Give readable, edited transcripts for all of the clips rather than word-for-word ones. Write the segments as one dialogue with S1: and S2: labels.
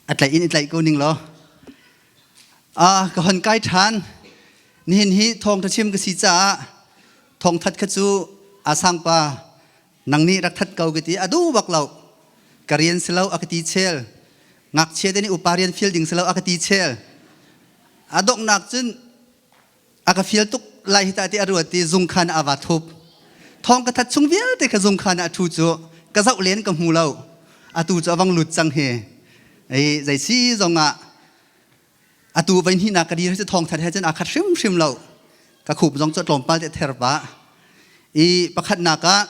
S1: A tlaih in i tlaih ko ning law. Ka hon kai ṭhan. Nihin hi thawngṭha chim ka si caah thawngthat kha cu a sangpa nang nih rak that ko ka ti a duh bak lo. Ka rian si lo a ka ti chel. Ngakchia te nih upa rian fial ding si lo a ka ti chel. A donghnak cun a ka fial tuk lai hi ta ti a ruat i zungkhan ah a va thup thawng ka that chung vialte kha zungkhan ah a ṭhu cu ka zoh len ka hmu lo atu cu a vang lut cang hi ei zei si zong ah atu voi hnihnak ka dir cu thawng that he cun aa khat hrimhrim lo ka khup zong cu tlawmpal te ther pah i pakhatnak ah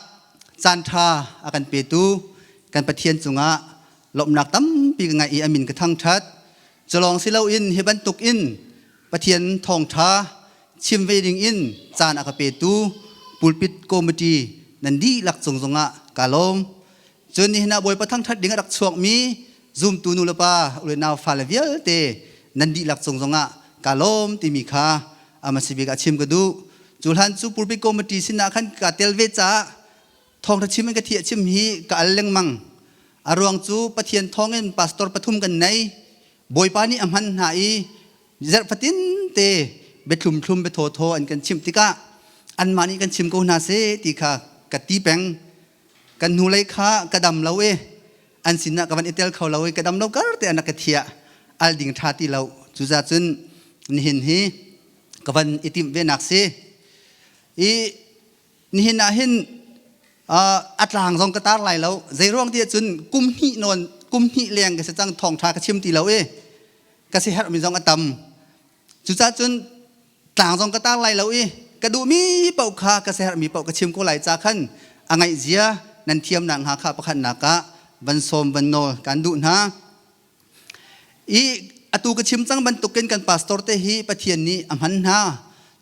S1: caan ṭha a kan petu kan Pathian cungah lawmhnak tampi ka ngeih i a min ka thangṭhat culawng si loin hi bantuk in Pathian thawngṭha chim ve ding in caan a ka petu pulpit committee nan dihlak cung zongah kaa lawm. Cun nihin ah Bawipa thangṭhat ding a rak chuakmi zumtu nulepa u le nau fale vialte nan dihlak cung zongah kaa lawm timi kha a bik ah chim ka duh. Cu hlan cu pulpit committee sinah khan kaa tel ve caah thawngṭha chim in ka thiah chim hi ka al lengmang. A ruang cu Pathian thawngin pastor pathum kan nei. Bawipa nih a hman hna i zarh fatin te biathlum thlum biathaw thaw an kan chimh tikah anmah nih kan chim ko hna seh ti kha ka ti peng. Kan hnulei kha ka dam lo i an sinah ka van i tel kho lo i ka dam lo kar te an ka thiah al ding ṭha ti lo. Cucaah cun nihin hi ka van i timh ve nak si. I nihin ah hin a tlang zong ka tar lai lo. Zeiruang ti ahcun kum hnih nawn kum hnih leng ka si cang thawngṭha ka chim ti lo i ka si herhmi zong a tam. Cucaah cun tlang zong ka tar lai lo i ka duhmi paoh kha ka siaherhmi paoh ka chim ko lai ca khan a ngaihzia nan thiamnak hnga kha pakhatnak ah van sawm van nawl kan duh hna. I atu ka chim cang bantukin kan pastor te hi Pathian nih a hman hna.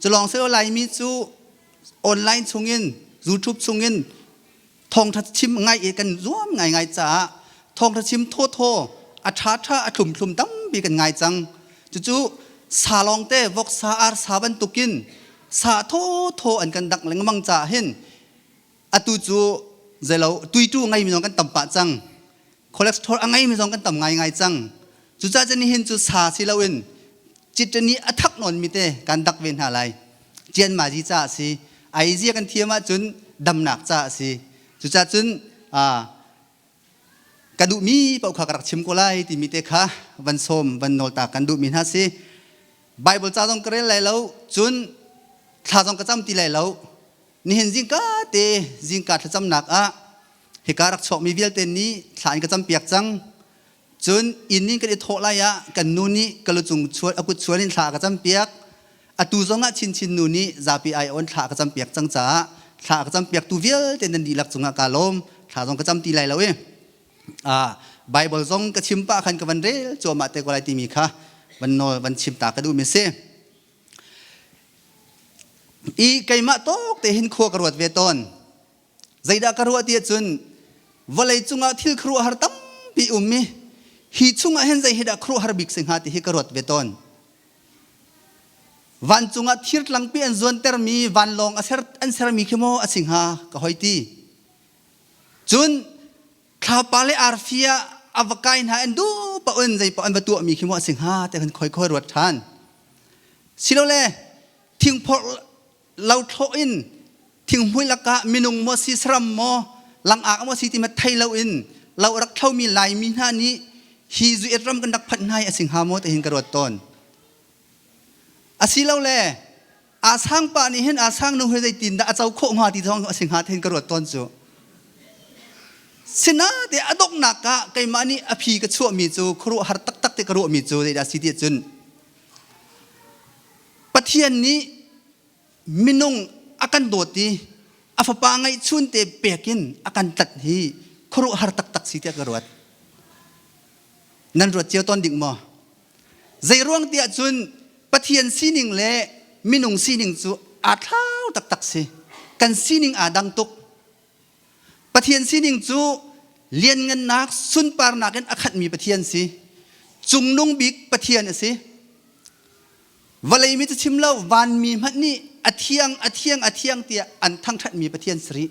S1: Culawng silo Laimi cu online chungin YouTube chungin thawngṭha chim ngai i kan zuam ngaingai caah thawngṭha chim thawthaw a ṭhaṭha a thlumthlum tampi kan ngai cang. Cucu sa lawngte voksa arsa bantukin sa thawthaw an kan dangh lengmang caah hin atu cu zeilo tuitu ngeimi zong kan tam pah cang. Cholesterol a ngeimi zong kan tam ngaingai cang. Cucaah cun nihin cu sa si loin citani a thak nawnmi te kan dak ve hna lai. Cianmazi caah a si. Ai zia kan thiam ahcun damnak caah a si. Cucaah cun ka duhmi paoh kha ka rak chim ko lai timi te kha van sawm van nawl ta kan duhmi hna si. Bible ca zong ka rel lai lo, cun thla zong ka cam ti lai lo. Nihin zingka te zingka thlacamnak ah hika rak chuakmi vialte nih thla in ka campiak cang. Cun inn in kan i thawh lai ah kan nu nih ka lucung chuan a kut chuan in thla a ka campiak. Atu zong ah Chinchin nu nih zapi ai on thla a ka campiak cang caah thla a ka campiaktu vialte nan dihlak cungah kaa lawm. Thla zong ka cam ti lai lo i Bible zong ka chim pah khan ka van rel cuahmah te ko lai timi kha van nawl van chim ta ka duhmi si. I keimah tawk te hin khua ka ruat ve tawn. Zeidah ka ruah ti ahcun vawlei cungah thil khuaruahhar tampi um i hi chungah hin zei hi dah khuaruahhar bik si hnga ti hi ka ruat ve tawn. Vancung ah thir tlangpi an zuantermi vanlawng a ser, an sermi khi maw a si hnga ka hoi ti. Cun thlapa le arfi ah a va kai hna an duh paoh in zei paoh an va tuahmi khi maw a si hnga ti kan khoi khoi ruat ṭhan. Silole thingphorh lothlawh in thinghmui lakah minung maw si saram maw langak maw si ti ma thei lo in lo rak thlomi Laimi hna nih hi zuet ram kan rak phanh hna hi a si hnga maw ti hin ka ruat tawn. Asilole aa sang pa nih hin aa sang nu hi zeitin dah a co khawh hnga ti zong a si hnga ti hin ka ruat tawn cu. Sinate a donghnak ah keimah nih a phi ka chuahmi cu khuaruahhar taktak te ka ruahmi cu zeidah si ti ahcun Pathian nih minung a kan dawt i a fapa ngeihchun te pek in a kan tlanh hi khuaruahhar taktak si tiah ka ruat. Nan ruat cio tawn ding maw? Zei ruang tiah cun Pathian sining le minung sining cu aa thlau taktak si. Kan sining aa dang tuk. Pathian sining cu lianngannak sunparnak in a khatmi Pathian si. Cungnung bik Pathian a si. Vawlei mi cu chim lo, vanmi hmanh nih a thiang, a thiang, a thiang tiah an thangṭhatmi Pathian si rih.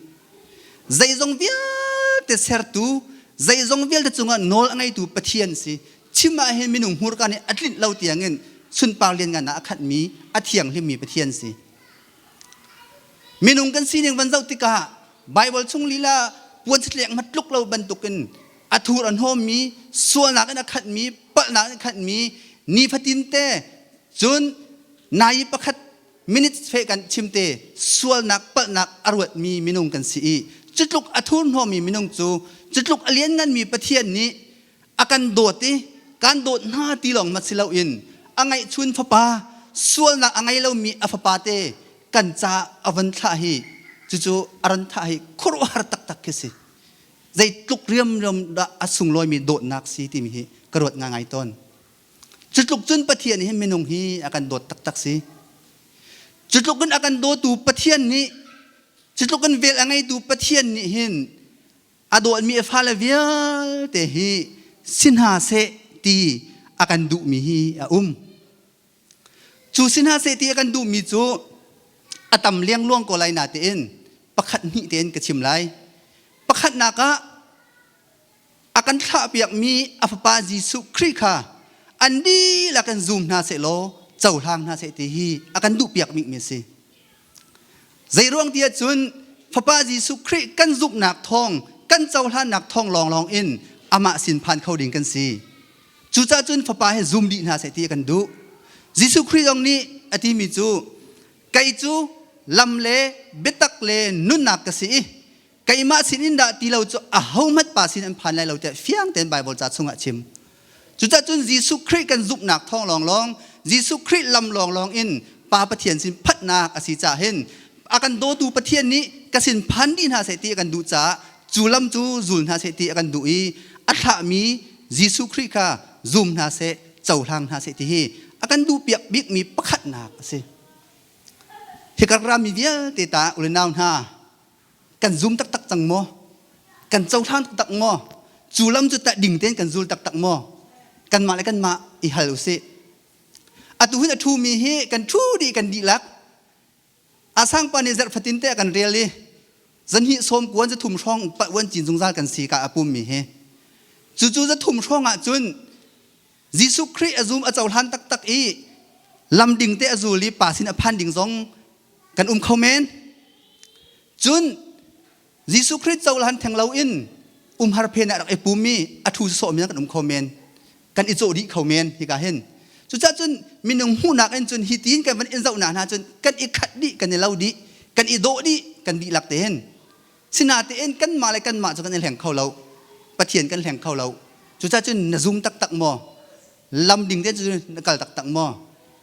S1: Zeizong vialte sertu, zeizong vialte cungah nawl a ngeitu Pathian si. Chim ah hin minung hmurka nih a tlinh lo tiangin sunpar lianngan ah a khatmi a thianghlimmi Pathian si. Minung kan sining van zoh tikah Baibal chung lila puan satlek hmat tluk lo bantukin a thur a hnawmmi, sualnak in a khatmi, palhnak in a khatmi, nifatin te cun nai pakhat minute fe kan chim te sualnak palhnak a ruatmi minung kan si i cutluk a thurhnawmmi minung cu cutluk a liannganmi Pathian nih a kan dawt i kan dawt hna ti lawng mat si loin a ngeihchun fapa sualnak a ngei lomi a fapa te kan ca a van thlah hi cucu a ran thah hi khuaruahhar taktak khi si. Zeitluk riamriam dah a sunglawimi dawtnak si timi hi ka ruat ngaingai tawn. Cutluk cun Pathian hi minung hi a kan dawt taktak si. Cutluk in a kan dawtu Pathian nih cutluk in vel a ngeitu Pathian nih hin a dawtmi a fale vialte hi si hna seh ti a kan duhmi hi a um. Cu si hna seh ti a kan duhmi cu a tam liangluang ko lai natein pakhat hnih tein ka chim lai. Pakhatnak ah a kan thlahpiakmi a fapa Jesuh Khrih kha an dihlak in zum hna sehlaw cohlang hna seh ti hi a kan duhpiakmi a si. Zeiruang ti ahcun fapa Jesuh Khrih kan zumhnak thawng, kan cohlannak thawng lawnglawng in amah sin phan kho ding kan si. Cucaah cun fapa he zum dih hna seh ti a kan duh. Jesuh Khrih zong nih a timi cu kei cu lam le biatak le nunnak ka si i keimah sinin dah ti lo cu ahohmanh pa sin an phan lai lo tiah fiang tein Baibal ca chungah a chim. Cucaah cun Jesuh Khrih kan zumhnak thawng lawnglawng, Jesuh Khrih lam lawnglawng in Pa Pathian sin phanhnak a si caah hin a kan dawtu Pathian nih ka sin phan dih hna seh ti a kan duh caah cu lam cu zul hna seh ti a kan duh i a thlahmi Jesuh Khrih kha zum hna seh, cohlang hna seh ti hi a kan duhpiak bikmi pakhatnak a si. Hika rami vialte ta u le nau hna kan zum taktak cang maw? Kan cohlang taktak maw? Cu lam cu tah ding tein kan zul taktak maw? Kanmah le kanmah i hal usih. Atu hin a ṭhumi hi kan ṭhu dih kan dihlak. Asangpa nih zarh fatin te a kan rel i zanhnih sawm kuan zathum hrawng uan cin zungzal kan si ka a pummi hi. Cucu zathum hrawng ah cun Jesuh Khrih a zum a cohlan taktak i lam ding te a zul i pa sin a phan ding zong kan um kho men. Cun Jesuh Khrih cohlan theng loin umhar phen ah rak i pum i a ṭhu sawhmi kan um kho men. Kan i cawh dih kho men hika hin. Cucaah cun minung hmuhnak in cun hi tiin kan van in zohnak hna cun kan i khat dih, kan i lo dih, kan i dawh dih, kan dihlak te hin. Sinatein kanmah le kanmah cu kan i hleng kho lo. Pathian kan hleng kho lo. Cucaah cun na zum taktak maw? Lam ding te cu na kal taktak maw?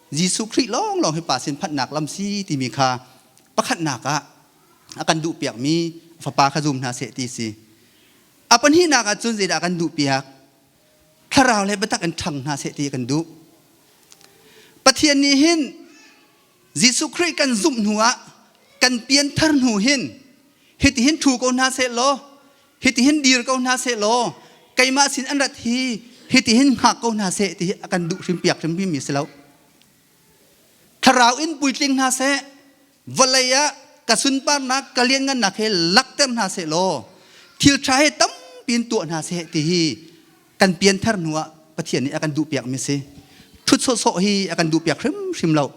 S1: Jesuh Khrih lawnglawng hi pa sin phanhnak lam si timi kha pakhatnak ah a kan duhpiakmi fapa kha zum hna seh ti si. A pahnihnak ah cun zeidah a kan duhpiak? Thlarau le biatak in ṭhang hna seh ti a kan duh. Pathian nih hin Jesuh Khrih kan zumh hnu ah kan pianthar hnu hin hitihin ṭhu ko hna seh law hitihin dir ko hna seh law keimah sin an rat hi hitihin hngak ko hna seh ti hi a kan duh hrim piak hrimhrim mi si lo. Thlarau in puitling hna seh, vawlei ah ka sunparnak ka lianngannak he lakter hna seh law thil ṭha he tampi in tuah hna seh ti hi kan pianthar hnu ah Pathian nih a kan duhpiak mi si. Ṭhut sawhsawh hi a kan duhpiak hrimhrim lo.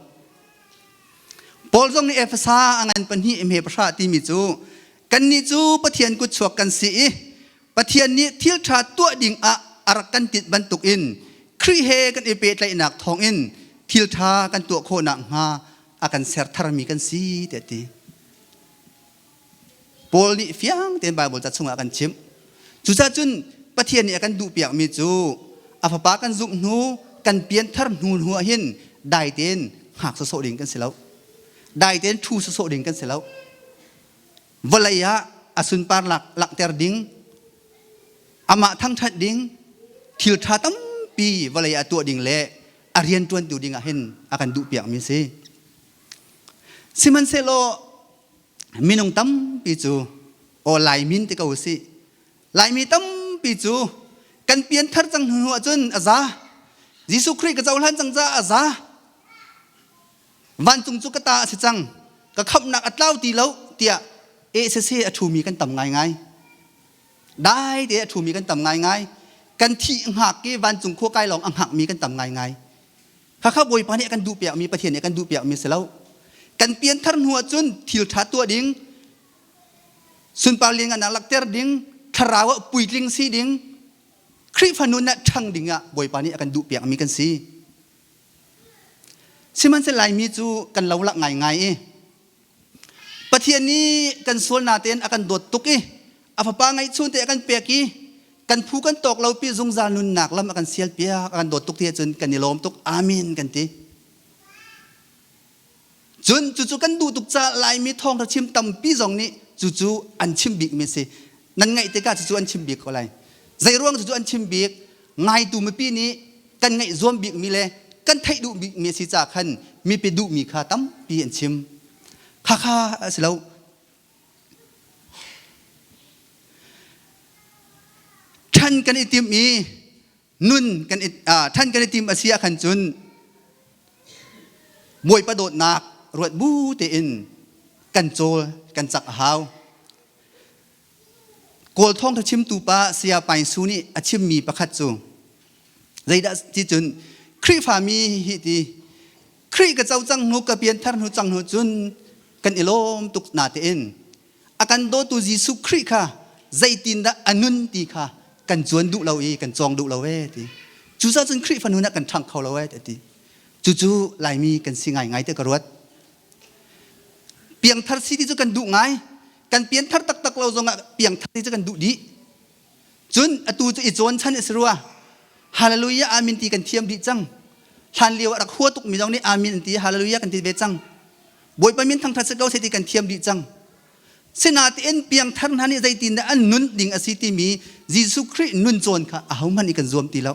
S1: Paul zong nih Efesa a ngan pahnih hme pahra timi cu kannih cu Pathian kutchuak kan si i Pathian nih thil ṭha tuah ding ah a rak kan tinh bantukin Khrih he kan i pehtlaihnak thawngin thil ṭha kan tuah khawh nakhnga a kan ser tharmi kan si tiah a ti. Paul nih fiang tein Baibal ca chungah a kan chimh. Cucaah cun Pathian nih a kan duhpiakmi cu a fapa kan zumh hnu, kan pianthar hnu hnu ah hin dai tein hngak sawsawh ding kan si lo. Dai tein ṭhu sawsawh ding kan si lo. Vawlei ah a sunpar langhter ding, amah thangṭhat ding, thil ṭha tampi vawlei ah tuah ding le a rianṭuantu ding ah hin a kan duhpiakmi a si. Sihmanhsehlaw minung tampi cu aw Laimin ti ko usih. Laimi tampi cu kan pianthar cang hnu ahcun a za. Jesuh Khrih ka cohlan cang caah a za. Vancung cu ka ta a si cang. Ka khamhnak a tlau ti lo tiah eh sese a ṭhumi kan tam ngaingai. Dai te a ṭhumi kan tam ngaingai. Kan thih hngak i vancung khua kai lawng a hngakmi kan tam ngaingai. Khakha Bawipa nih a kan duhpiakmi Pathian nih a kan duhpiakmi si lo. Kan pianthar hnu ahcun thil ṭha tuah ding, sunpar lianngannak lakter ding, thlarau ah puitling si ding, Khrihfa nun ah ṭhang ding ah Bawipa nih a kan duhpiakmi kan si. Sihmanhsehlaw Laimi cu kan lolak ngaingai i Pathian nih kan sual natein a kan dawt tuk i a fapa ngeihchun te a kan pek i kan phu kan tawk lo pi zungzal nunnak lam a kan sial piak a kan dawt tuk ti ahcun kan i lawm tuk amen kan ti. Cun cucu kan duh tuk caah Laimi thawngṭha chim tampi zong nih cucu an chim bikmi a si. Nan ngaih tikah cucu an chim bik ko lai. Zeiruang cucu an chim bik? Ngaitu mipi nih kan ngaih zuam bikmi le kan theih duh bikmi a si caah khan mipi duhmi kha tampi an chim. Khakha a si lo. Ṭhan kan i tim i nun kan i ṭhan kan i tim a si ah khan cun Bawipa dawtnak ruat bu tein kan cawl kan cak a hau. Kawl thawngṭha chimtu pa Saya Paing Su nih a chimmi pakhat cu zeidah ti cun Khrihfami hi ti Khrih ka co cang hnu ka pianthar hnu cang hnu cun kan i lawm tuk natein a kan dawtu Jesuh Khrih kha zeitindah a nun ti kha kan cuan duh lo i kan cawng duh lo ee ti. Cucaah cun Khrihfa nun ah kan ṭhang kho lo ee ti. Cucu Laimi kan si ngaingai te ka ruat. Piangthar si ti cu kan duh ngai. Kan pianthar taktak lo zongah piangthar ti cu kan duh dih. Cun atu cu i cawn chan a si rua. Hallelujah amen ti kan thiam dih cang. Hlan lio ah rak hua tuk mi zong nih amen an ti hallelujah kan ti ve cang. Bawipa min thangthat si ko seh ti kan thiam dih cang. Sinain piangthar hna nih zeitindah an nun ding a si timi Jesuh Khrih nun cawn kha ahohmanh nih kan zuam ti lo.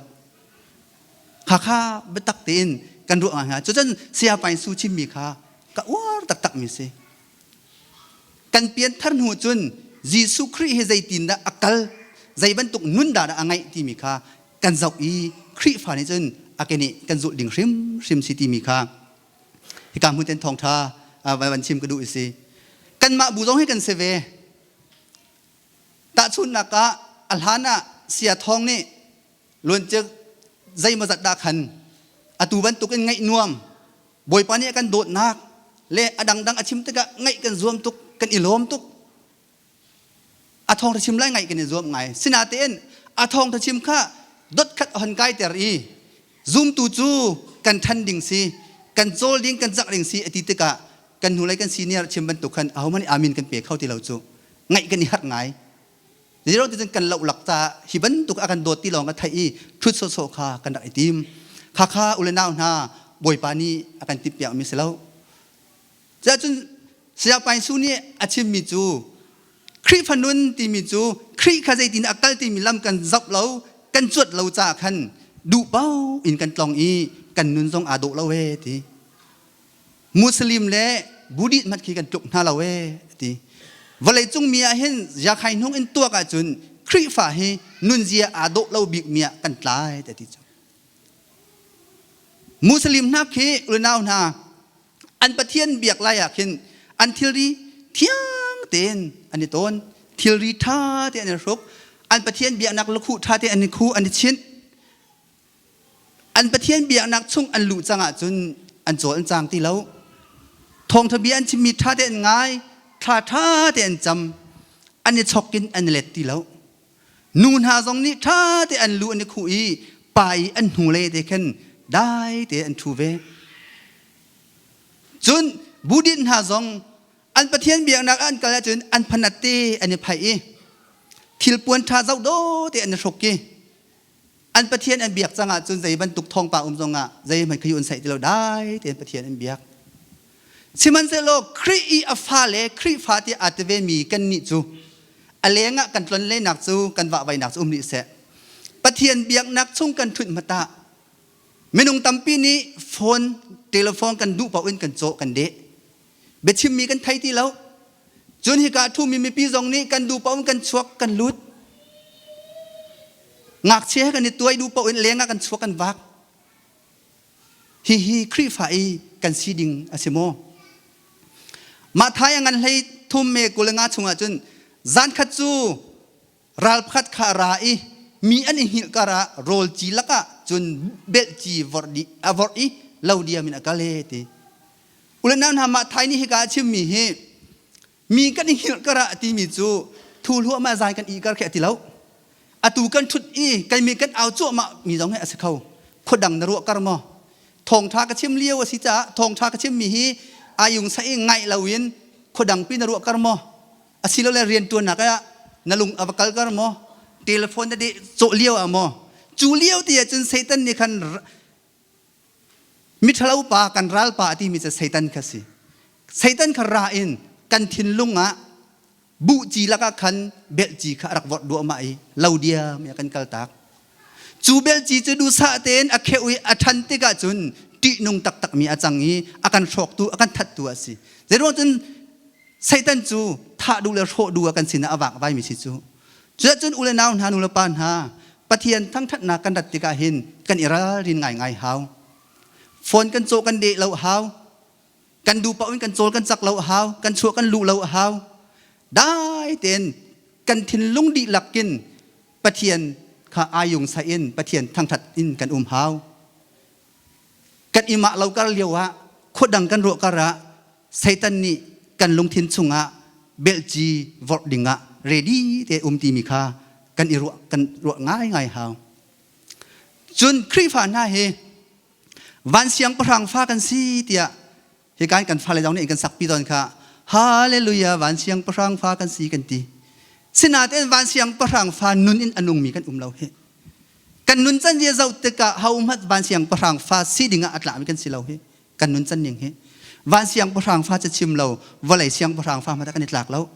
S1: Khakha biatak tein kan ruah ngai. Cucun Saya Paing Su chimmi kha ka uar taktak mi si. Kan pianthar hnu cun Jesuh Khrih hi zeitindah a kal, zei bantuk nun dah a ngeih timi kha kan zoh i Khrihfa nih cun a ke nih kan zulh ding hrimhrim si timi kha hika hmun ten thawngṭha van chim ka duh i si. Kanmah bu zong hi kan si ve. Tahchunhnak ah a hlan ah sia thawng nih luancia zeimawzat dah khan atu bantuk in ngaih nuam Bawipa nih a kan dawtnak le a dangdang a chim tikah ngaih kan zuam tuk kan i lawm tuk a thawngṭha chim lai ngaih kan i zuam ngai sinatein a thawngṭha chim kha dot khat a hon kaiter i zumtu cu kan ṭhan ding si kan cawl ding kan cak ding si a ti tikah kan hnulei kan senior chim bantuk khan ahohmanh nih amin kan pe kho ti lo cu ngaih kan i harh ngai Zero ti cun kan lohlak ca hi bantuk a kan dawt ti lawng ka theih i ṭhut sawhsawh kha kan rak i tim. Khakha u le nau hna Bawipa nih a kan timhpiakmi si lo. Cuahcun Saya Paing Su nih a chimmi cu Khrihfa nun timi cu Khrih kha zeitin a kal timi lam kan zoh lo, kan cuat lo caah khan duh paoh in kan tlong i kan nun zong aa dawh lo ee ti. Muslim le Buddhist hmanh khi kan tluk hna lo ee ti. Vawleicung mi ah hin yakhai hnung in tuak ahcun Khrihfa hi nunzia aa dawh lo bik mi ah kan tlai ti cu. Muslim hna khi unau hna an Pathian biak lai ah khin an thilri thiang tein an i tawn thilri ṭha tein an i hruk an Pathian biaknak lukhuh ṭha tein an i khuh an i chinh An Pathian biaknak chung an luh cang ahcun an cawl an cang ti lo. Thawngṭha bia an chimmi ṭha tein an ngai, thla ṭha tein an cam, an i chok in an i let ti lo. Nu hna zong nih ṭha tein an lu an i khuh i pa i an hnulei te khan dai tein an ṭhu ve. Cun Buddhist hna zong an Pathian biaknak ah an kal ahcun an phanat te an i phaih i thilpuan ṭha zoh dawh te an i hruk i An Pathian an biak cang ahcun zei bantuk thawngpang um zongah zeihmanh kha un saih ti lo dai tein Pathian an biak. Sihmanhsehlaw Khrih i a fale Khrihfa ti aa ti vemi kannih cu a lengah kan tlonlenak cu kan vahvainak cu um rih seh. Pathian biaknak chung kan ṭhut hmata minung tampi nih phone telephone kan duh paoh in kan cawh kan deh. Biachimmi kan thei ti lo. Cun hika a ṭhumi mipi zong nih kan duh paoh in kan chuak kan lut. Ngakchia he kan i tuai duh paoh in leng ah kan chuak kan vak. Hihi Khrihfa i kan si ding a si maw? Matthai a ngan hlei thum me 25 chungah cun zan khat cu ral pakhat kha a ra i. mi an i hngilh kar ah rawl ci lakah cun belh ci vorh dih a vorh i lo diam in a kal e ti. Ule nau hna mah thai nih hika a chimmi hi mi kan i hngilh kar ah a timi cu thu hluahmah zai kan i kar khi a ti lo. Atu kan ṭhut i kan mi kan au cuahmah mi zong hi a si kho. Khuadang na ruah kar maw? Thawngṭha ka chim lio a si caah thawngṭha ka chimmi hi ayung sa i ngaih loin khuadang pi na ruah kar maw? Asilole rianṭuannak ah na lung a va kal kar maw? Telephone na deh cawh lio ah maw? Cu lio ti ahcun Satan nih khan miṭhalo pa kan ralpa a timi cu Satan kha si. Satan kha ra in kan thinlung ah buhci lakah khan belhci kha a rak vorh duahmah i lo diam i a kan kaltak. Cu belhci cu duhsah tein a kheuh i a ṭhan tikah cun ṭihnung taktakmi a cang i a kan hrawktu, a kan thattu a si. Zeiruang cun Satan cu thah duh le hrawh duh ah kan sinah a vakvaimi si cu. Cuahcun u le nau hna, nu le pa hna, Pathian thangṭhatnak kan rat tikah hin kan i ralrin ngaingai hau. Phone kan cawh kan deh lo hau. Kan duh paoh in kan cawl kan cak lo hau. Kan chuah kan luh lo hau. Dai tein kan thinlung dihlak in Pathian kha ayung sa in Pathian thangṭhat in kan um hau. Kan i mah lo kar lio ah khuadang kan ruah kar ah Satan nih kan lungthin chungah belhci vorh dingah ready te um timi kha kan i ruah kan ruah ngaingai hau. Cun Khrihfa hna hi van siangpahrang fa kan si tiah hi kan kan fale zong nih kan sakpi tawn kha Hallelujah van siangpahrang fa kan si kan ti. Sinain van siangpahrang fa nun in a nungmi kan um lo hi. Kan nun can zia zoh tikah hohmanh van siangpahrang fa si dingah a tlami kan si lo hi. Kan nun can ning hi. Van siangpahrang fa cu chim lo, vawlei siangpahrang fa hmanh kan i tlak lo.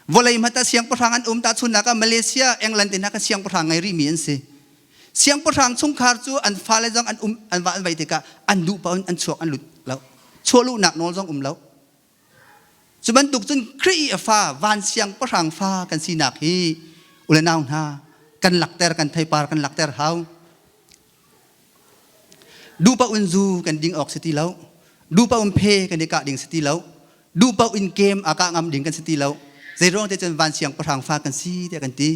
S1: Vawlei hmanh ah siangpahrang an um tahchunhnak ah Malaysia, England te hna kha siangpahrang ngei rihmi an si. Siangpahrang chungkhar cu an fale zong an um an va an vei tikah an duh paoh in an chuak an lut lo. Chuah luhnak nawl zong um lo. Cu bantuk cun Khrih i a fa van siangpahrang fa kan sinak hi ule nau hna kan lakter kan theipar kan lakter hau. Duh paoh in zu kan ding awk si ti lo. Duh paoh in phe kan i kah ding si ti lo. Duh paoh in kem a kah ngam ding kan si ti lo. Zeiruang te cun van siangpahrang fa kan si tiah kan ti.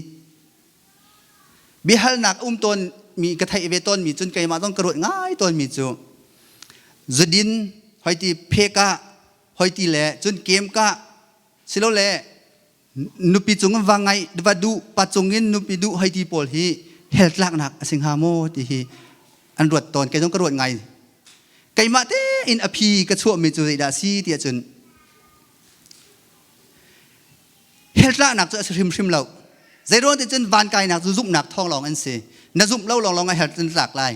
S1: Biahalnak a um tawn mi ka theih ve tawn mi cun keimah zong ka ruat ngai tawn mi cu zudin hoi ti phekah hoi ti le cun kem kah silole nupi cung in va ngai va duh pa cung in nupi duh hoi ti pawl hi hell tlaknak a si hnga maw ti hi an ruat tawn kei zong ka ruat ngai keimah tein a phi ka chuahmi cu zeidah a si ti ahcun hell tlaknak cu a si hrimhrim lo zeiruang ti cun van kainak cu zumhnak thawng lawng an si na zumh lo lawnglawng ah hell cun tlak lai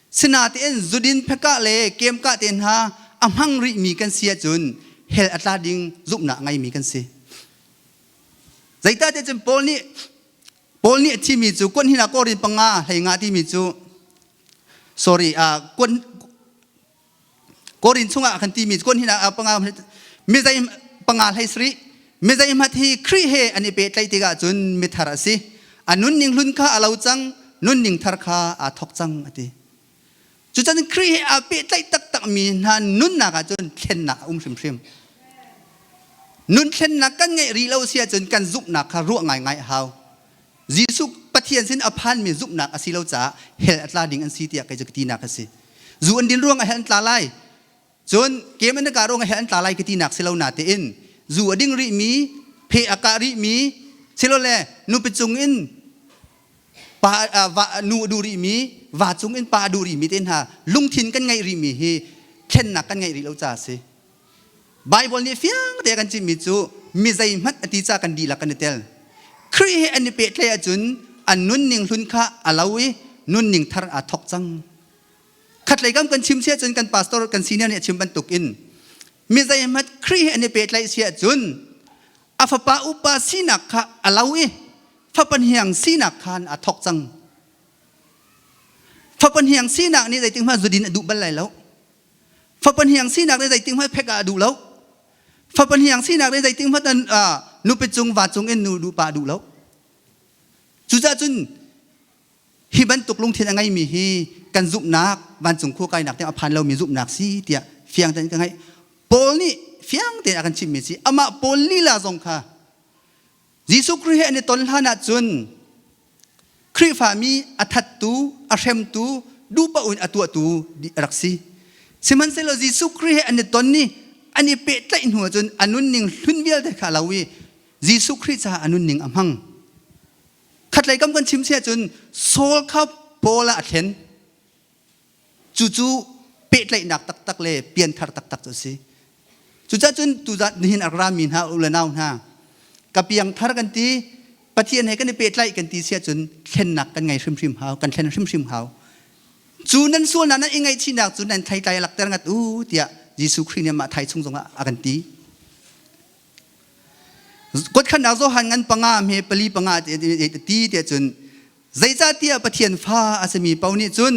S1: Sinain zudin phekah le kemkah te hna a hmang rihmi kan si ahcun hell a tla ding zumhnak a ngeimi kan si. Zeicahtiah cun Paul nih Paul nih a thimi cu kuan hin ah Korin panga hlei nga timi cu sorry uh, kuan Korin chungah a kan timi kuan hin ah panga mi zei panga hlei sri mi zeihmat hi Khrih he an i pehtlaih tikah cun mithar a si. A nunning hlun kha a lo cang, nunning thar kha aa thawk cang a ti. Cucun Khrih he aa pehtlaih taktakmi hna nunnak ah cun thlennak a um hrimhrim. Nun thlennak kan ngeih rih lo si ahcun kan zumhnak kha ruah ngaingai a hau. Jesuh Pathian sin a phanmi zumhnak a si lo caah hell a tla ding an si tiah kei cu ka tinak a si. Zu an din ruangah hell an tla lai. Cun kem an kah ruangah hell an tla lai ka tinak si lo natein zu a ding rihmi, phe a kah rihmi, silole nupi cung in pa va nu a duh rihmi, va cung in pa a duh rihmi te hna lungthin kan ngeih rihmi hi thlennak kan ngeih rih lo caah a si. Baibal nih fiang te a kan chimhmi cu mi zeihmanh a ti ca kan dihlak kan i tel. Khrih he an i pehtlaih ahcun an nunning hlun kha a lo i nunning thar aa thawk cang. Khatlei kam kan chim si ahcun kan pastor kan senior nih a chim bantuk in mi zeihmanh Khrih he an i pehtlaih si ahcun a fapa upa sinak kha a lo i fapa hniang sinak khan aa thawk cang. Fapa hniang sinak nih zeitik hmanh zudin a duh bal lai lo. Fapa hniang sinak nih zeitik hmanh phek ah a duh lo. Fapa hniang sinak nih zeitik hmanh nupi cung va cung in nu duh pa a duh lo. Cucaah cun hi bantuk lungthin a ngeimi hi kan zumhnak vancung khua kainak tiang a phan lomi zumhnak si tiah fiang tein ka ngaih. Paul nih fiang tein a kan chimhmi si amah Paul lila zong kha Jesuh Khrih he an i ton hlan ah cun Khrihfami a thattu, a hremtu, duhpaoh in a tuahtu a rak si. Sihmanhsehlaw Jesuh Khrih he an i ton i an i pehtlaih hnu ahcun a nunning hlun vialte kha a lo i Jesuh Khrih caah a nunning a hmang. Khatlei kam kan chim si ahcun Saul kha Paul ah a thlen. Cucu pehtlaihnak taktak le pianthar taktak cu a si. Cucaah cun tuzat nihin a rami hna u le nau hna ka piangthar kan ti Pathian he kan i pehtlaih kan ti si ahcun thlennak kan ngei hrimhrim hau kan thlen hrimhrim hau. Cu nan sualnak nan i ngaihchihnak cu nan theitlai a lakter ngat u tiah Jesuh Khrih nih amah thai chung zongah a kan ti. Kuatkhannak Johan ngan panga hme pali panga ti tiah cun Zeicahtiah Pathian fa a simi paoh nih cun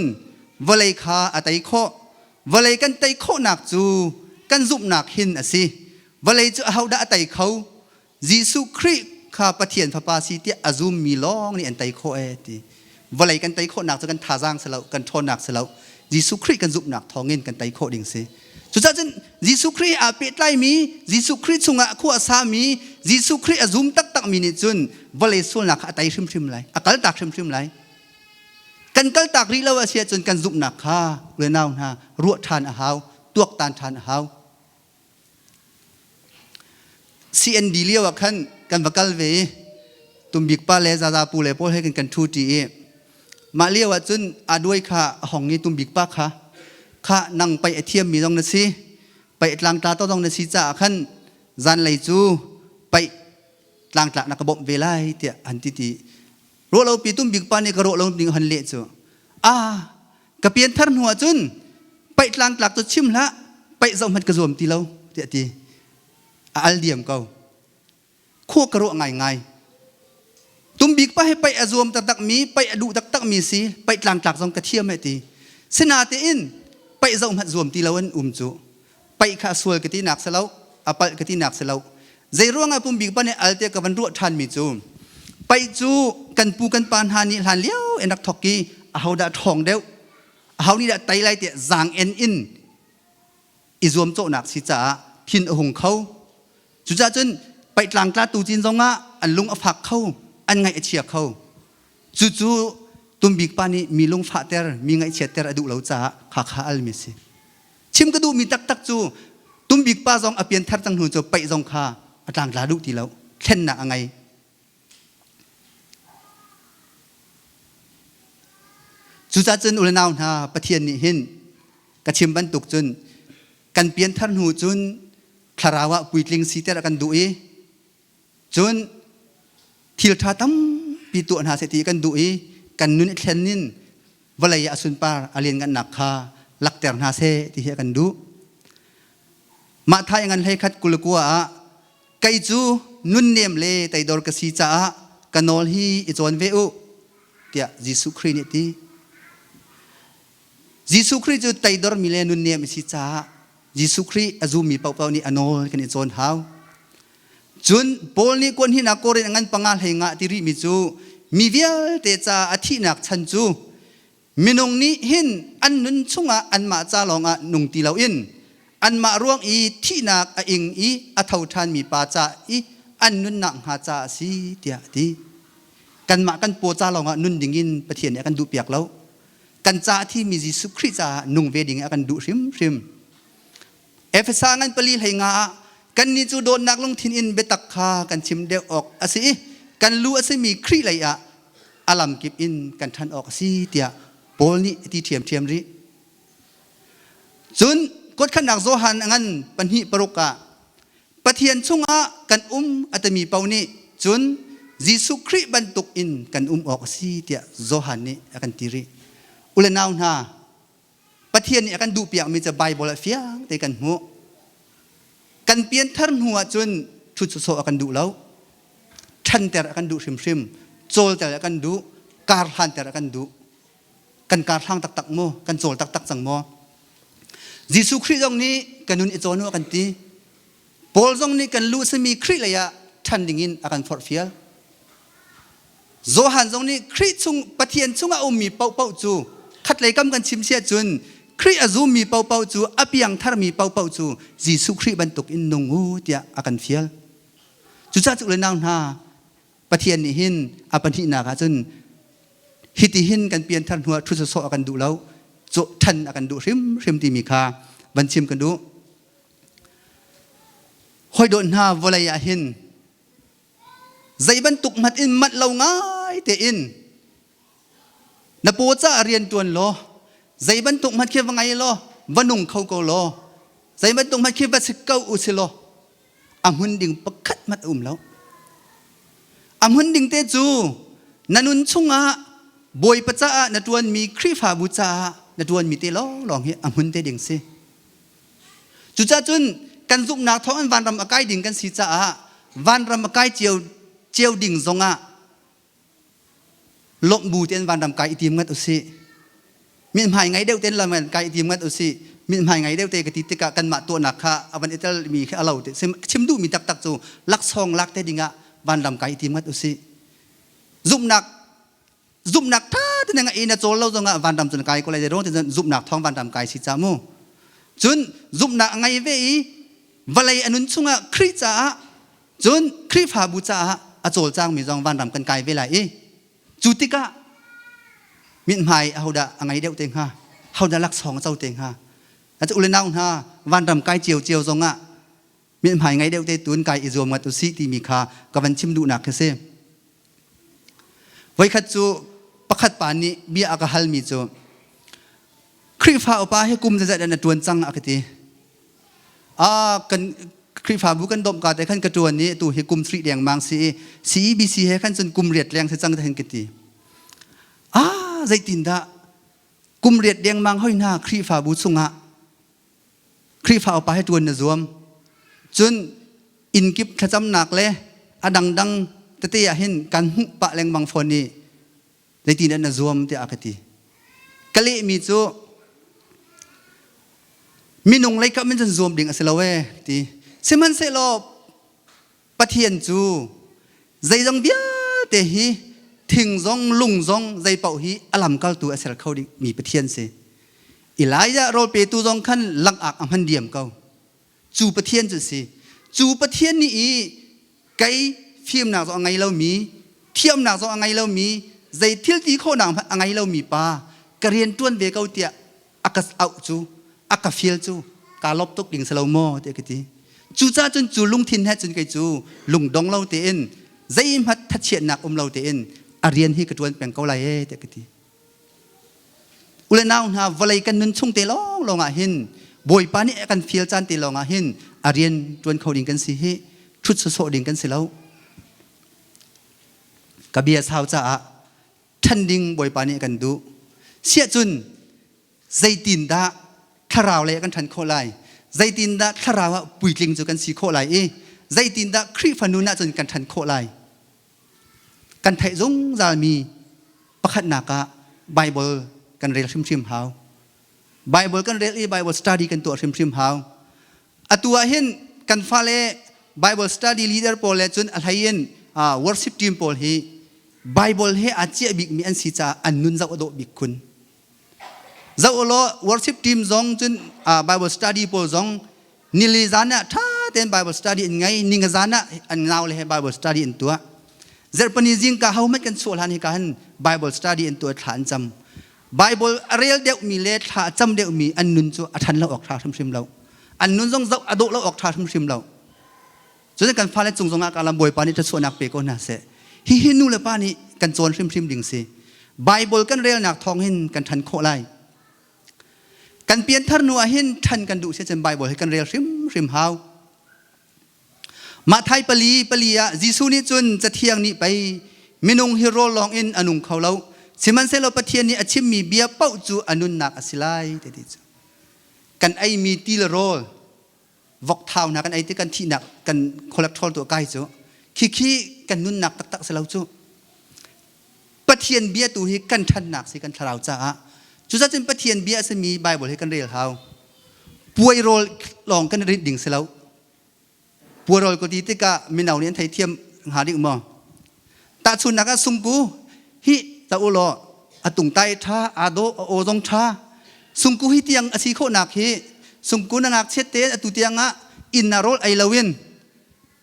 S1: vawlei kha a tei khawh. Vawlei kan tei khawhnak cu kan zumhnak hin a si. Vawlei cu ahodah a tei kho? Jesuh Khrih kha Pathian Fapa si tiah a zummi lawng nih an tei khawh ee ti. Vawlei kan tei khawhnak cu kan thazaang si lo, kan ṭhawnnak si lo. Jesuh Khrih kan zumhnak thawngin kan tei khawh ding si. Cucaah cun Jesuh Khrih aa pehtlaimi, Jesuh Khrih chungah khua a sami, Jesuh Khrih a zum taktakmi nih cun vawlei sualnak kha a tei hrimhrim lai, a kaltak hrimhrim lai. Kan kaltak rih lo a si ahcun kan zumhnak kha unau hna ruah ṭhan a hau, tuaktan ṭhan a hau. CND lio ah khan kan va kal ve i Tumbik pa le Zaza pu le pawl he kan kan ṭhu ṭi i mah lio ah cun Aduai kha a hong i Tumbik pa kha kha nang paih a thiammi zong na si paih tlangtla to zong na si caah khan zanlei cu paih tlangtlak na ka bawmh ve lai tiah an ti ti ruahlopi Tumbik pa nih ka ruah lo ning han leh cu a ka pianthar hnu ah cun paih tlangtlak cu chim hlah paih zoh hmanh ka zuam ti lo tiah ti a al diam ko khua ka ruah ngaingai tumbik pa hi paih a zuam taktak mi paih a duh taktak mi si paih tlangtlak zong ka thiam he ti sinatein paih zoh hmanh zuam ti lo an um cu paih kha a sual ka ti nak si lo a palh ka ti nak si lo zei ruangah pumbik pa nih al te ka van ruah ṭhan mi cu paih cu kan pu kan pa hna nih hlan lio in rak thok i ahodah ṭhawng deuh aho nih dah tei lai tiah zaang en in i zuamcawhnak si caah thin a hung kho cucaah cun paih tlangtla tu cin zongah an lung a fak kho an ngaih a chia kho cucu tumbik pa nih mi lung fahter mi ngaihchiatter a duh lo caah kha kha al mi si Chim ka duhmi taktak cu Tumbik pa zong a pianthar cang hnu cu paih zong kha a tlangtla duh ti lo. Thlennak a ngei. Cucaah cun u le nau hna Pathian nih hin ka chim bantuk cun kan pianthar hnu cun thlarau ah puitling siter a kan duh i Cun thil ṭha tampi tuah hna seh ti kan duh i kan nun i thlen in vawlei ah a sunpar a lianngannak kha lakter hna seh ti hi a kan duh. Mah thai ngan hlei khat 29 ah kei cu nunnem le teidor ka si caah ka nawl hi i cawn ve u tiah Jesuh Khrih nih a ti. Jesuh Khrih cu teidormi le nunnem a si caah Jesuh Khrih a zummi paohpaoh nih a nawl kan i cawn hau. Cun Paul nih kuan hinak Korin a ngan panga hlei nga ti rihmi cu mi vialte ca a thihnak chan cu minung nih hin an nun chungah anmah ca lawngah nung ti loin anmah ruang i thihnak a ing i a tho ṭhanmi pa ca i an nunnak hnga ca a si tiah a ti. Kanmah kan paw ca lawngah nun dingin Pathian nih a kan duhpiak lo. Kan ca a thimi Jesuh Khrih caah nung ve ding a kan duh hrimhrim. Efesa ngan pali hlei nga ah kannih cu dawtnak lungthin in biatak kha kan chim deuh awk a si i kan lu a simi Khrih lei ah a lamkip in kan ṭhan awk a si tiah Paul nih a ti ṭhiamṭhiam rih. Cun kuatkhannak Johan a ngan pahnih paruk ah Pathian chungah kan um a timi paoh nih cun Jesuh Khrih bantuk in kan um awk a si tiah Johan nih a kan ti rih. U le nau hna, Pathian nih a kan duhpiakmi cu Baibal ah fiang te kan hmuh. Kan pianthar hnu ahcun ṭhut sawsawh a kan duh lo. Ṭhanter a kan duh hrimhrim. Cawlter a kan duh. Kar hlanter a kan duh. Kan kar hlang taktak maw? Kan cawl taktak cang maw? Jesuh Khrih zong nih ka nun i cawn u a kan ti. Paul zong nih kan lu a simi Khrih lei ah ṭhan dingin a kan forhfial. Johan zong nih Khrih chung Pathian chungah a ummi paohpaoh cu khatlei kam kan chim si ahcun Khrih a zummi paohpaoh cu a piangtharmi paohpaoh cu Jesuh Khrih bantuk in nung u tiah a kan fial. Cucaah cu le nau hna Pathian nih hin a pahnihnak ah cun Hiti hin kan pianthar hnu ah ṭhut sawsawh a kan duh lo, ṭhan a kan duh hrimhrim timi kha van chim kan duh. Hawi dawt hna vawlei ah hin zei bantuk hmanh in manh lo ngai tein na paw caah rian ṭuan law zei bantuk hmanh khi va ngei law va nung kho ko law zei bantuk hmanh khi va si ko u si law a hmun ding pakhat hmanh a um lo. A hmun ding te cu na nun chungah Bawipa caah na ṭuanmi Khrihfabu caah na ṭuanmi te lawnglawng hi a hmun te ding si. Cucaah cun kan zumhnak thawng in vanram a kai ding kan si caah vanram a kai cio cio ding zongah lawmh bu tein vanram kai i tim ngat usih. Mithmai ngei deuh tein lam kai i tim ngat usih. Mithmai ngei deuh te ka ti tikah kanmah tuahnak kha a van i telmi khi a lo te. Chim duhmi taktak cu laksawng lak te dingah vanram kai i tim ngat usih. Zumhnak zumhnak tha te na ngeih na cawl lo zongah vanram cun kai ko lai ruang te zumhnak thawng vanram kai si ca mu. Cun zumhnak a ngei ve i vawlei a nun chungah Khrih caah Cun Khrihfabu caah a cawlcangmi zong vanram kan kai ve lai i cu tikah mithmai ahodah a ngei deuh te hnga? Hodah laksawng a co te hnga? Atu ule nau hna vanram kai cio cio zongah mithmai ngei deuh te tun kai i zuam ngat usih timi kha ka van chim duhnak khi si. Voikhat cu pakhat pa nih bia a ka halmi cu Khrihfa upa hi kum zeizat na ṭuan cang a ka ti. Ah kan Khrihfabu kan domh ka te khan ka ṭuan i tu hi kum sarih dengmang si i CEBC he khan cun kum riat leng si cang te khan ka ti. Ah zeitindah kum riat dengmang hoi hna Khrihfabu chungah Khrihfa upa he ṭuan na zuam. Cun innkip thlacamnak le a dangdang tete ah hin kan hmuh pah lengmang fawn i zeitindah na zuam tiah a ka ti. Ka lehmi cu minung lei kam in cun zuam ding a si lo ee ti. Sihmanhsehlaw Pathian cu zeizong vialte hi thing zong lung zong zei paoh hi a lamkaltu a ser kho dingmi Pathian si. Elijah rawl petu zong khan langak a hman diam ko. Cu Pathian cu si. Cu Pathian nih i kei fimnak zong a ngei lomi, thiamnak zong a ngei lomi, zei thil ti khawhnak hmanh a ngei lomi pa ka rian ṭuan ve ko tiah a ka auh cu, a ka fial cu kaa lawp tuk ding si lo maw tiah ka ti. Cucaah cun cu lungthin he cun kei cu lungdong lo tein zeihmanh thachiatnak um lo tein a rian hi ka ṭuan peng ko lai ee tiah ka ti. U le nau hna vawlei kan nun chung te lawnglawng ah hin Bawipa nih a kan fial caan te lawng ah hin a rian ṭuan kho ding kan si hi ṭhut sawsawh ding kan si lo. Ka bia sau caah ṭhan ding Bawipa nih a kan duh. Siahcun zeitindah thlarau lei ah kan ṭhan khawh lai? Zeitindah thlarau ah puitling cu kan si khawh lai i zeitindah Khrihfa nun ahcun kan ṭhan khawh lai? Kan theih zungzalmi pakhatnak ah Bible kan rel hrimhrim hau. Bible kan rel i Bible study kan tuah hrimhrim hau. Atu ah hin kan fale Bible study leader pawl le cun a hlei in worship team pawl hi Bible he aa ciah bikmi an si caah an nun zoh a dawh bik khun. Zoh law worship team zong cun Bible study pawl zong nili zan ah ṭha tein Bible study in ngei ninga zan ah an nau le he Bible study in tuah. Zarhpini zingka ho hmanh kan chuah hlan hika hin Bible study in tuah thla an cam. Bible a rel deuhmi le thla a cam deuhmi an nun cu a ṭhan lo awk ṭha hrimhrim lo. An nun zong zoh a dawh lo awk ṭha hrimhrim lo. Cun kan fale cung zongah ka lam Bawipa nih thluachuahnak pe ko hna seh. Hihi nu le pa nih kan cawn hrimhrim ding si. Bible kan relnak thawng hin kan ṭhan khawh lai. Kan pianthar hnu ah hin ṭhan kan duh siacun Bible hi kan rel hrimhrim hau. Matthai pali pali ah Jesuh nih cun Cathiang nih pei minung hi rawl lawng in a nung kho lo. Sihmanhsehlaw Pathian nih a chimmi bia paoh cu a nunnak a si lai ti cu. Kan eimi ti le rawl vokthau hna kan ei ti kan thihnak kan cholesterol tu a kai cu khikhi kan nunnak taktak si lo cu Pathian bia tu hi kan ṭhannak si kan thlarau caah cucaah cun Pathian bia a simi Bible hi kan rel hau puai rawl lawng kan rit ding si lo puai rawl ko ti tikah mino nih an theithiam hnga ding maw tahchunnak ah sungku hi ta u law a tungtai ṭha aa dawh a aw zong ṭha sungku hi tiang a si khawhnak hi sungku na ngakchiat te atu tiang ah inn ah rawl ei loin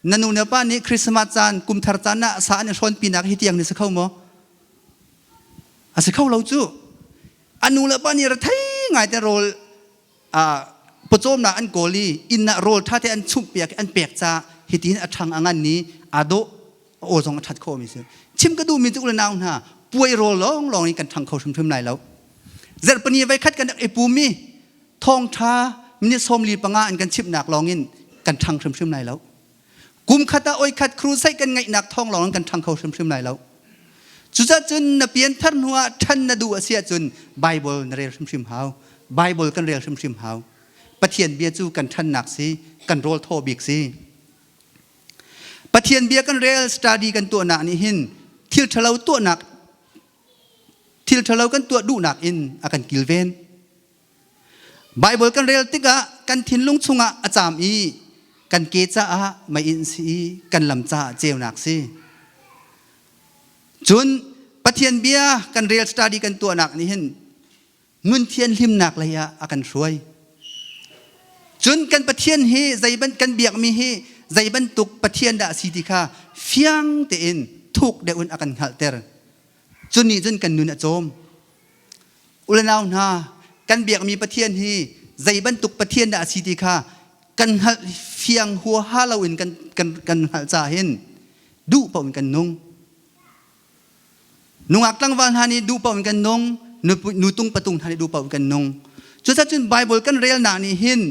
S1: na nu na pa nih Christmas caan kumthar caan ah sa an i hrawnpinak hi tiang ni si kho maw? A si kho lo cu. A nu le pa nih rethei ngai te rawl pawcawmnak an kawl i inn ah rawl ṭha te an chumh piak an pek ca hitin a ṭhang a ngan i aa dawh a aw zong a ṭhat khawhmi si. Chim ka duhmi cu u le nau hna puai rawl lawnglawng in kan ṭhang kho hrimhrim lai lo. Zarhpini voikhat kan rak i pum i thawngṭha minute 45 an kan chimhnak lawngin kan ṭhang hrimhrim lai lo. Kum khat ah oi khat crusade kan ngeihnak thawng lawng in kan ṭhang kho hrimhrim lai lo. Cucaah cun na pianthar hnu ah ṭhan na duh a si ahcun Bible na rel hrimhrim hau. Bible kan rel hrimhrim hau. Pathian bia cu kan ṭhannak si, kan rawl thaw bik si. Pathian bia kan rel study kan tuahnak nih hin thil ṭhalo tuahnak thil ṭhalo kan tuah duhnak in a kan kilven. Baibal kan rel tikah kan thinlung chungah a caam i kan ke caah meiinn si i kan lam caah ceunak si. Cun Pathian bia kan rel study kan tuahnak nih hin nun thianhlimnak lei ah a kan hruai. Cun kan Pathian hi zei ban kan biakmi hi zei bantuk Pathian dah a si ti kha fiang tein thuk deuh in a kan hngalhter. Cun nih cun kan nun a cawm. Ulenau hna, kan biakmi Pathian hi zei bantuk Pathian dah a si ti kha kan hngalh fiang huaha loin kan, kan, kan hngalh caah hin duh paoh in kan nung. Nungak tlangval hna nih duh paoh in kan nung, nutung patung hna nih duh paoh in kan nung. Cucaah cun Bible kan relnak nih hin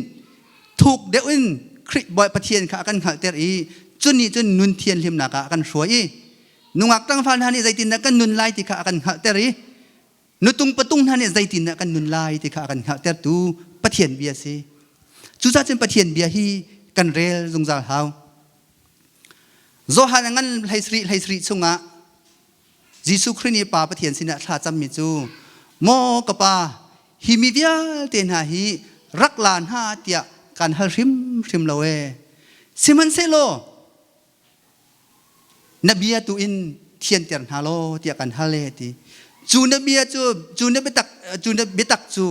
S1: thuk deuh in Khrih Bawi Pathian kha a kan hngalhter i cu nih cun nun thianhlimnak ah a kan hruai i nungak tlangval hna nih zeitindah kan nun lai ti kha a kan hngalhter i nutung patung hna nih zeitindah kan nun lai ti kha a kan hngalhtertu Pathian bia si. Cucaah cun Pathian bia hi kan rel zungzal hau. Johan a ngan 17 17 chungah Jesuh Khrih nih Pa Pathian sinah thla cammi cu maw ka pa hi mi vialte hna hi rak la hna tiah kan hal hrimhrim lo ee. Sihmanhsehlaw na bia tu in thianter hna law tiah kan hal e ti. Cu na bia cu cu na biatak cu na biatak cu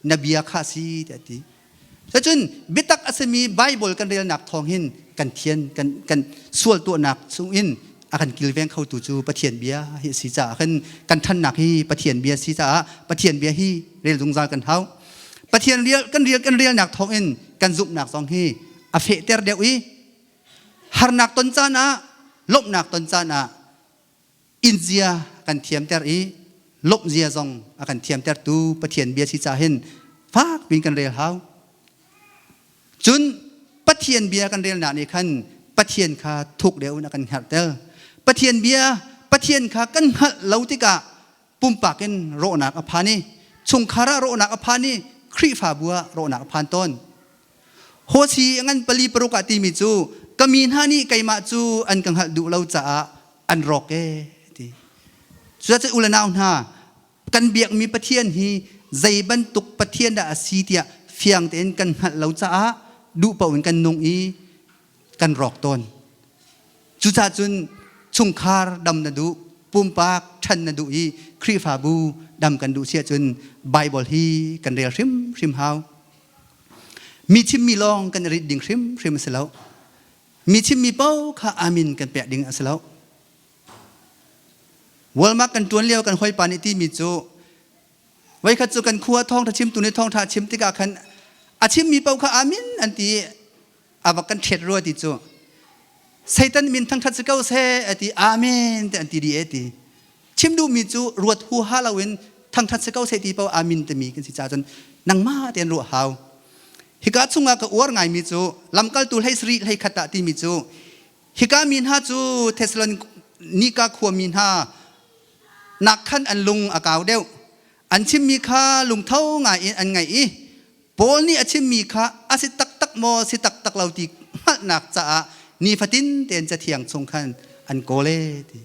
S1: na bia kha si tiah ti. Cun biatak a simi Bible kan relnak thawng hin kan thian kan kan sual tuahnak chung in a kan kilveng khotu cu Pathian bia hi a si caah kan kan ṭhannak hi Pathian bia si caah Pathian bia hi rel zungzal kan hau. Pathian rial kan rial kan relnak thawng in kan zumhnak zong hi a fehter deuh i harnak ton caan ah lawmhnak ton caan ah inn zia kan thiamter i lawmh zia zong a kan thiamtertu Pathian bia si ca hin fak piin kan rel hau. Cun Pathian bia kan relnak nih khan Pathian kha thuk deuh in a kan hngalhter. Pathian bia Pathian kha kan hngalh lo tikah pumpak in rawhnak a phan i chungkhar ah rawhnak a phan i Khrihfabu ah rawhnak a phan tawn. Hawsi a ngan pali paruk ah timi cu ka mi hna nih keimah cu an ka hngalh duh lo caah an rawk ee ti. Cucaah u le nau hna kan biakmi Pathian hi zei bantuk Pathian dah a si tiah fiang tein kan hngalh lo caah duh paoh in kan nung i kan rawk tawn. Cucaah cun chungkhar dam na duh, pumpak ṭhan na duh i Khrihfabu dam kan duh si ahcun Bible hi kan rel hrimhrim hau. Mi chimmi lawng kan i rit ding hrimhrim a si lo. Mi chimmi paoh kha amin kan pek ding a si lo. Walmart kan ṭuan lio kan hawipa nih timi cu voikhat cu kan khua thawngṭha chimtu nih thawngṭha a chim tikah khan a chimmi paoh kha amin an ti i a va kan ṭhet rua ti cu Satan min thangṭhat si ko seh a ti amen te an ti dih e ti. Chim duhmi cu ruat huaha loin thangṭhat si ko seh ti paoh amin timi kan si caah cun nangmah tein ruah hau. Hika chungah ka uar ngaimi cu lamkaltu 17 hleikhat ah timi cu hika mi hna cu Thesalonika khuami hna nak khan an lung a kau deuh. An chimmi kha lungtho ngai in an ngaih i Paul nih a chimmi kha a si taktak maw si taktak lo ti hngalhnak caah nifatin tein cathiang chung khan an kawl ee ti.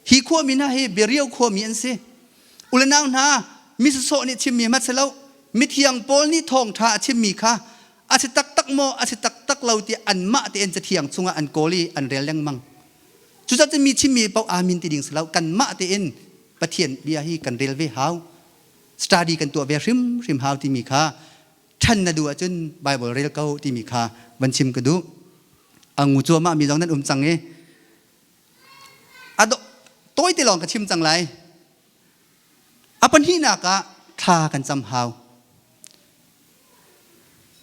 S1: Hi khuami hna hi Berio khuami an si. Ulenau hna, mi sawsawh nih chimmi hmat si lo, mithiang Paul nih thawngṭha a chimmi kha a si taktak maw a si taktak lo ti anmah tein cathiang chungah an kawl i an rel lengmang. Cucaah cun mi chimmi paoh amin ti ding si lo, kanmah tein Pathian bia hi kan rel ve hau. Study kan tuah ve hrimhrim hau timi kha ṭhan na duh ahcun Bible rel ko timi kha van chim ka duh. A ngu cuahmah mi zong nan um cang i a tawite lawng ka chim cang lai. A pahnihnak ah thla kan cam hau.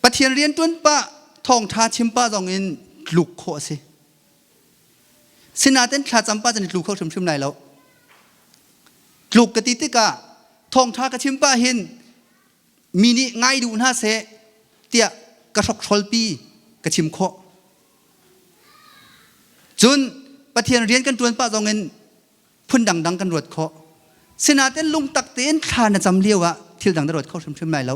S1: Pathian rianṭuan pah, thawngṭha chim pah zong in tluk khawh a si. Sinain thlacam pah cun i tlu kho hrimhrim lai lo. Tluk ka ti tikah thawngṭha ka chim pah hin mi nih ngai duh hna seh tiah ka hrokhrolpi ka chim khawh. Cun Pathian rian kan ṭuan pah zong in phun dangdang kan ruat khawh. Sinain lungtak tein thla na cam lio ah thil dang na ruat kho hrimhrim lai lo.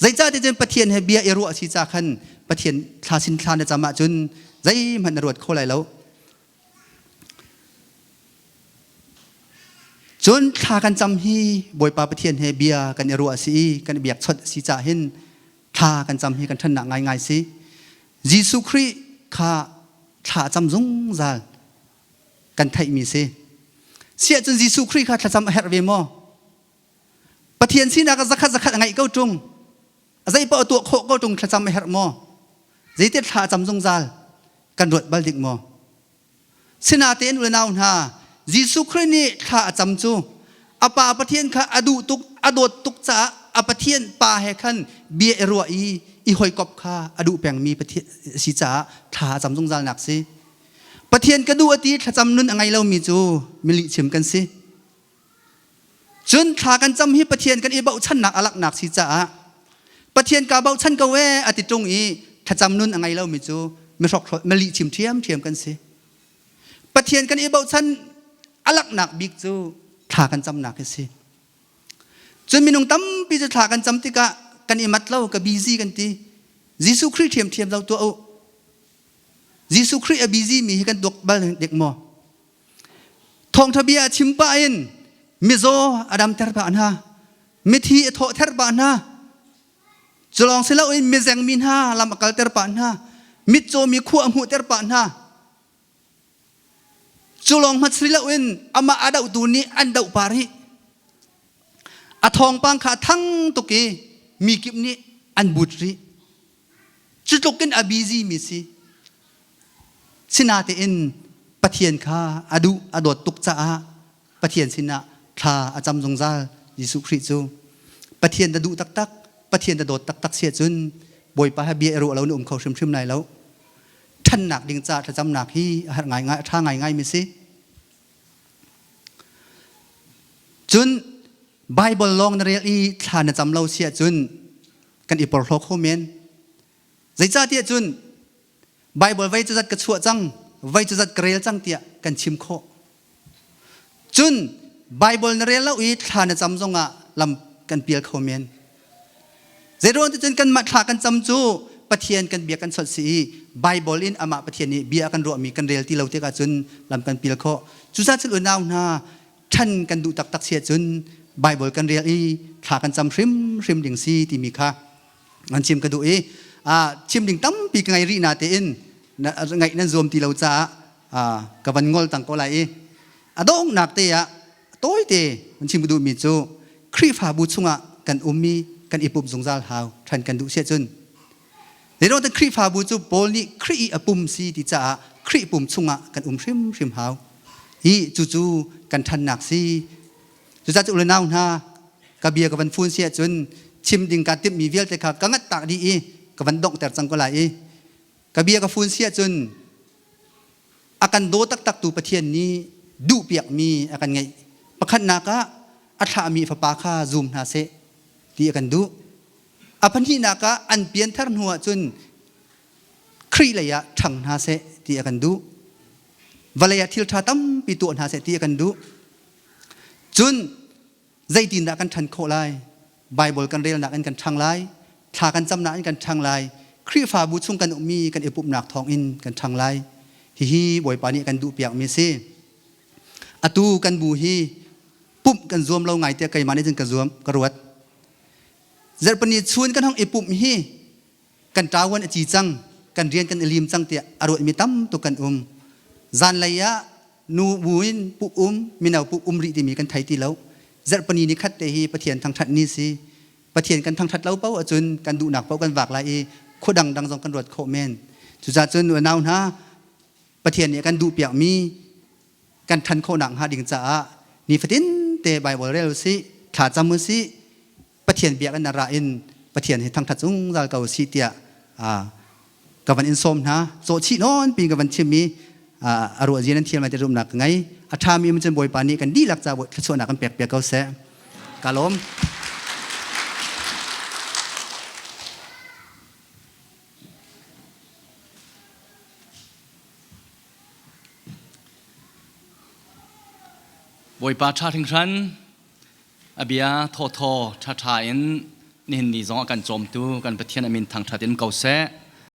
S1: Zeicahtiah cun Pathian he bia i ruah a si ca khan Pathian thla sin thla na cam ahcun zeihmanh na ruat kho lai lo. Cun thla kan cam hi Bawipa Pathian he bia kan i ruah a si i kan i biakchawnh a si caah hin thla kan cam hi kan ṭhannak ngaingai si. Jesuh Khrih kha thla a cam zungzal. kan theihmi si. Siah cun Jesuh Khrih kha thlacam a herh ve maw? Pathian sinak ah zakhat zakhat a ngeih ko ṭung. A zei paoh a tuah khawh ko ṭung thlacam a herh maw? Zeitin thla a cam zungzal? Kan ruat bal dik maw? Sinatein u le nau hna, Jesuh Khrih nih thla a cam cu a Pa Pathian kha a duh tuk, a dawt tuk caah a Pathian Pa he khan bia i ruah i i hawikomh kha a duh pengmi Pathian si caah thla a cam zungzal nak si. Pathian ka duh a ti thlacam nun a ngei lomi cu milihchim kan si. Cun thla kan cam hi Pathian kan i bochannak a laknak si caah Pathian kaa bochan ko ee a ti ṭung i thlacam nun a ngei lomi cu mihrokhrol milihchim ṭhiamṭhiam kan si. Pathian kan i bochan a laknak bik cu thla kan camnak hi si. Cun minung tampi cu thla kan cam tikah kan i mat lo ka busy kan ti. Jesuh Khrih ṭhiamṭhiam lo tuah u. Jesuh Khrih a busy mi hi kan tuak bal dek maw? Thawngṭha bia a chim pah in mizaw a damter pah hna, mithi a thawhter pah hna, culawng si loin mizeng mi hna lam a kalter pah hna, mitcaw mi khua a hmuhter pah hna. Culawng hmanh si loin amah a dohtu nih an doh pah rih. A thawngpang kha a thang tuk i mi kip nih an but rih. Cutluk in a busy mi si. Sinatein Pathian kha a duh a dawt tuk caah Pathian sinah thla a cam zungzal Jesuh Khrih cu. Pathian na duh taktak, Pathian na dawt taktak si ahcun Bawipa he bia i ruah lo na um kho hrimhrim lai lo. Ṭhannak ding caah thlacamnak hi a herh ngaingai, a ṭha ngaingai mi si. Cun Bible lawng na rel i thla na cam lo si ahcun kan i porhlaw kho men. Zeicahtiah cun Bible vei cuzat ka chuah cang, vei cuzat ka rel cang tiah kan chim khawh. Cun Bible na rel lo i thla na cam zongah lam kan pial kho men. Zeiruang ti cun kanmah thla kan cam cu Pathian kan bia kan chawnh si i Bible in amah Pathian nih bia a kan ruahmi kan rel ti lo tikah cun lam kan pil khawh. Cucaah cun unau hna ṭhan kan duh taktak si ahcun Bible kan rel i thla kan cam hrimhrim ding si timi kha an chim ka duh i chim ding tampi ka ngei rih na tein ngaih nan zuam ti lo caah ka van ngol tang ko lai i a donghnak te ah tawite an chim ka duhmi cu Khrihfabu chungah kan ummi kan i pumh zungzal hau ṭhan kan duh si ahcun Zeiruang Khrihfabu cu Paul nih Khrih i a pum si ti caah Khrih pum chungah kan um hrimhrim hau. Hi cucu kan ṭhannak si. Cucaah cu nau hna ka bia ka van fun si ahcun chim ding kaa timhmi vialte kha ka ngat tak dih i ka van donghter cang ko lai i ka bia ka fun si ahcun a kan daw taktak tu Pathian nih duhpiakmi a kan ngeih. Pakhatnak ah a thlahmi fapa kha zum hna seh ti a kan duh. A pahnihnak ah an pianthar hnu ahcun Khrih lei ah ṭhang hna seh ti a kan duh. Vawlei ah thil ṭha tampi tuah hna seh ti a kan duh. Cun zeitindah kan ṭhan khawh lai? Baibal kan relnak in kan ṭhang lai, thla kan camnak in kan ṭhang lai, Khrihfabu chung kan ummi kan i pumhnak thawngin kan ṭhang lai. Hihi Bawipa nih a kan duhpiakmi a si. Atu kan bu hi pumh kan zuam lo ngai tiah keimah nih cun ka zuam, ka ruat. Zarhpini chun kan hong i pumh hi kan ṭawan a ci cang, kan rian kan i lim cang tiah a ruatmi tam tuk kan um. Zanlei ah nu bu in puh um, mino puh um rih timi kan thei ti lo. Zarhpini ni khat te hi Pathian thangṭhat ni si. Pathian kan thangṭhat lo paoh ahcun kan duhnak paoh kan vak lai i khua dangdang zong kan ruat khawh men. Cucaah cun unau hna, Pathian nih a kan duhpiakmi kan ṭhan khawhnak hnga ding caah nifatin te Baibal rel usih. Thla cam usih. Pathian biakinn ah ra in Pathian hi thangṭhat zungzal ko usih tiah ka van in sawm hna. Cawhchih nawn pin ka van chim i a ruah zia nan thiam lai ti zumhnak ka ngei. A ṭhami um cun Bawipa nih kan dihlak ca thluachuahnak kan pek piak ko seh. Ka lawm.
S2: Bawipa ṭha hringhran a bia thawthaw ṭhaṭha in nihin ni zong a kan cawmtu kan Pathian a min thangṭhat in ko seh.